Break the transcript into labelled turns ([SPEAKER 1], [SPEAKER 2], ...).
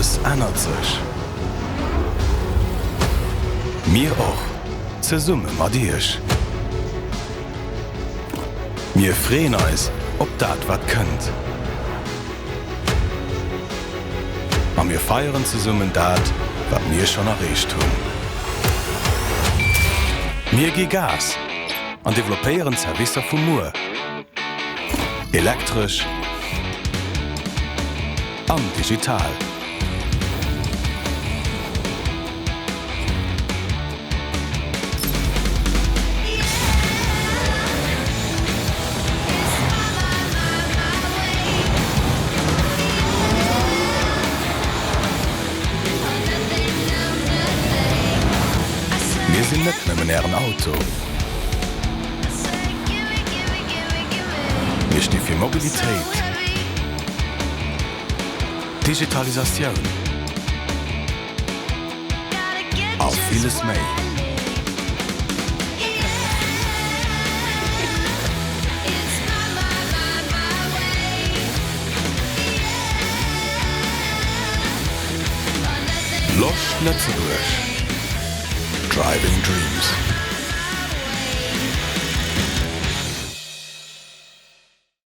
[SPEAKER 1] Alles ännert sech. Mir och, zesumme mat Iech. Mir freeën eis op dat wat kënnt. A mir feieren zesummen dat wat mir schonn erreecht hunn. Mir gi Gas an developpéieren d'Servicer vu muer, elektresch an digital. Mir sinn net nëmmen Ären Auto. Mir sti fir Mobilitéit. Digitalisatioun a villes méi. Loscht Lëtzebuerg, Driving Dreams.